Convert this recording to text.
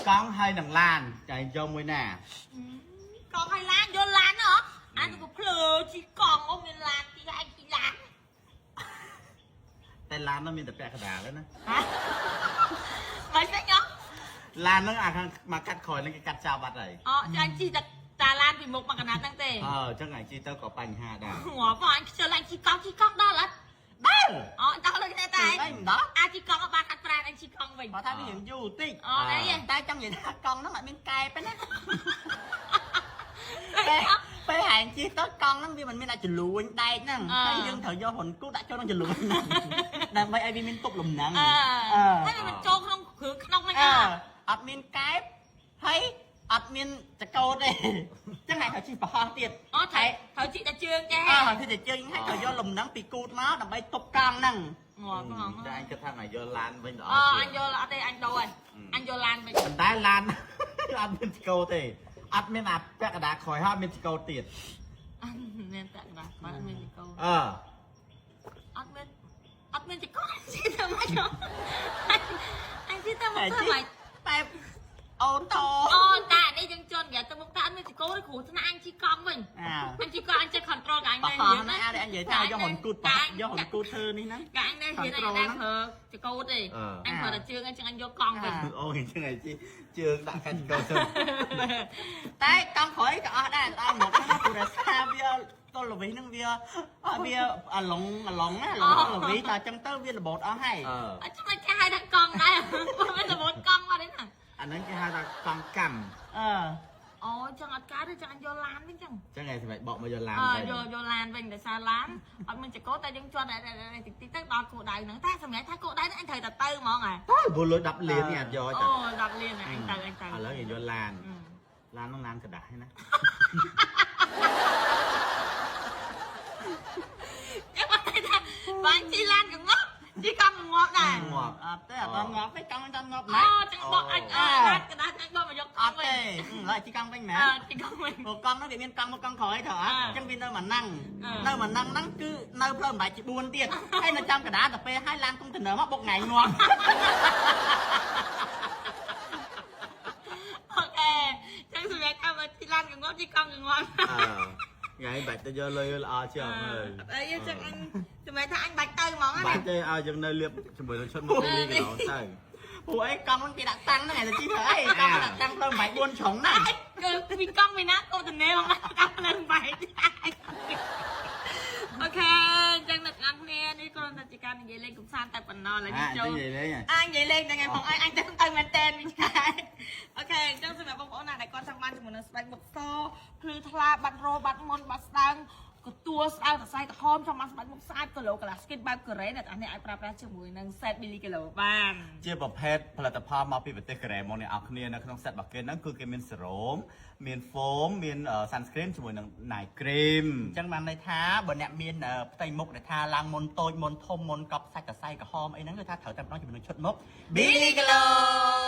កង់ហើយនឹងឡានចាយកមួយណា កង់ឲ្យឡានយកឡានហ៎អានក៏ភ្លើជីកង់អូមានឡានទីឯងជីឡាន តែឡាននោះមានតែពាក់កណ្ដាលទេណា ហ៎មិនទេញ៉ោះ ឡានហ្នឹងអាខាងមកកាត់ក្រោយហ្នឹងគេកាត់ចោលបាត់ហើយ អូចាអញជីតែតាឡានពីមុខមកកណាត់ហ្នឹងទេ អឺអញ្ចឹងឯងជីទៅក៏បញ្ហាដែរ ងាប់អញខ្ជិលអញជីកង់ជីកង់ដល់អត់ ដល់ អូដល់ដូចគ្នាតែ អីមិនដល់ អាជីកង់បានហាត់ប្រាណអញជីកង់វិញ គាត់ថាវារៀងយូរតិច អូអី តែចង់និយាយថាកង់ហ្នឹងអត់មានកែបទេណាពេលពេលហែងជិះទៅកង់ហ្នឹងវាមិនមានអាចចលួញដែកហ្នឹងហើយយើងត្រូវយកហ៊ុនគូដាក់ចូលក្នុងចលួញហ្នឹងដើម្បីឲ្យវាមានទប់លំនឹង អឺហើយវាមិនចូលក្នុងគ្រឿងក្នុងហ្នឹង អឺអត់មានកែបហើយអត់មានចកោតទេអញ្ចឹងហែងត្រូវជិះប្រហោះទៀត អូត្រូវត្រូវជីតែជើងចេះ អើធ្វើតែជើងហើយត្រូវយកលំនឹងពីគូតមកដើម្បីទប់កង់ហ្នឹង ងាប់ហ្មង តែអញគិតថាថ្ងៃយកឡានវិញល្អ អូ ជាង អញយកអត់ទេអញដូរហើយអញយកឡានវិញ ប៉ុន្តែឡាន អត់មានចកោទេអត់មានអាពាក់កណ្ដាលក្រោយហើយអត់មានចកោទៀត អត់មានតាក់ក្តារគាត់អត់មានចកោ អឺ អត់មានអត់មានចកោជីទៅមកអញជីទៅមកធ្វើម៉េច បែបអូតូ អូតានេះយើងជន់គេទៅមុខតាអត់មានចកោទេគ្រូថ្នាក់អញជីកង់វិញ អើ អញជីកង់អញចេះ control កាអញ ប ណែ ហោះណាអញនិយាយថាយកហ៊ុនគូតយកហ៊ុនគូតធ្វើនេះហ្នឹង កាអញណែហ៊ានអញដែរប្រើចកោទេអញប្រើតែជើងអញចឹងអញយកកង់វិញ អូអញ្ចឹងឯងជីជើងដាក់កាច់ចកោទៅ តែកង់ក្រោយក៏អស់ដែរដល់មុខហ្នឹងព្រោះសារវាទល់លវិសហ្នឹងវាវាអាឡុងអាឡុងណាឡុងលវិសតែអញ្ចឹងទៅវារបូតអស់ហើយ អឺ អត់ចាំគេហៅថាកង់ដែរមិនសមកង់អត់ទេណា អាហ្នឹងគេហៅថាកង់កម្ម អឺ អូចឹងអត់កើតទេចឹងអញយកឡានវិញចឹង អញ្ចឹងឯងសម្រាប់បកមកយកឡាន អើ វិញ យកយកឡានវិញដោយសារឡានអត់មានចកោតែយើងជន់តែតិចតិចទៅដល់គោដៅហ្នឹងតែសម្រាប់ថាគោដៅហ្នឹងអញត្រូវតែទៅហ្មងហ៎ តើព្រោះលុយ10លាននេះអត់យក អូ តា 10លានអញទៅអញទៅ ឥឡូវគេយកឡានឡានហ្នឹងឡានกระดาษហ្នឹងណា ចាំបាត់ថាបាញ់ជីឡានក៏ងាប់ជីកង់ក៏ងាប់ដែរ ងាប់ អត់ទេអត់ងាប់ទេកង់អត់ងាប់ អូ ណា ចឹងបកអញអើឡានកដាស់អញបកមកយក អត់ទេឡើយជីកង់វិញមែន អើជីកង់វិញ ព្រោះកង់ហ្នឹងវាមានកង់មកកង់ក្រោយត្រូវអត់អញ្ចឹងវានៅមួយហ្នឹងនៅមួយហ្នឹងហ្នឹងគឺនៅផ្លូវបំបែកជា4ទៀតហើយនៅចាំកដាទៅពេលហើយឡានកុងតឺន័រមកបុកថ្ងៃងាប់ OK ចឹងសម្រាប់ថាជីឡានក៏ងាប់ជីកង់ក៏ងាប់ អើថ្ងៃបាច់ទៅយកលុយល្អជាងហើយ អីចឹងអញសម្រាប់ថាអញបាច់ទៅហ្មងណា បាច់ទេឲ្យយើងនៅលៀបជាមួយនឹងឈុតមកពីគីឡូទៅ ព្រោះអីកង់ហ្នឹងគេដាក់តាំងហ្នឹងឯងទៅជីធ្វើអីកង់គេដាក់តាំងផ្លូវបំបែក4ជ្រុងហ្នឹង គឺពីកង់ពីណាកូនតនេមកដាក់នៅបែក OK ចឹងអ្នកទាំងគ្នានេះគ្រាន់តែជាការនិយាយលេងកម្សាន្តតែប៉ុណ្ណោះឡើយ អា ចូល និយាយលេង អញនិយាយលេងតែថ្ងៃផងអញអញទៅទៅមែនតែនវិញឆាយ OK អញ្ចឹងសម្រាប់បងប្អូនណាដែលគាត់ចង់បានជាមួយនឹងស្បែកមុខសភ្លឺថ្លាបាត់រោបាត់មុនបាត់ស្ដើងកទួស្ដើងសរសៃក្រហមចង់បានស្បែកមុខស្អាតគីឡូកន្លះ skin បែបកូរ៉េអ្នកទាំងនេះអាចប្រើប្រាស់ជាមួយនឹង set Billy គីឡូបាន ជាប្រភេទផលិតផលមកពីប្រទេសកូរ៉េមកអ្នកអរគ្នានៅក្នុង set របស់គេហ្នឹងគឺគេមានសេរ៉ូមមាន foam មាន sunscreen ជាមួយនឹង night cream អញ្ចឹងបានន័យថាបើអ្នកមានផ្ទៃមុខដែលថាឡើងមុនតូចមុនធំមុនកប់សាច់សរសៃក្រហមអីហ្នឹងគឺថាត្រូវតែម្ដងជាមួយនឹងឈុតមុខ Billy Glow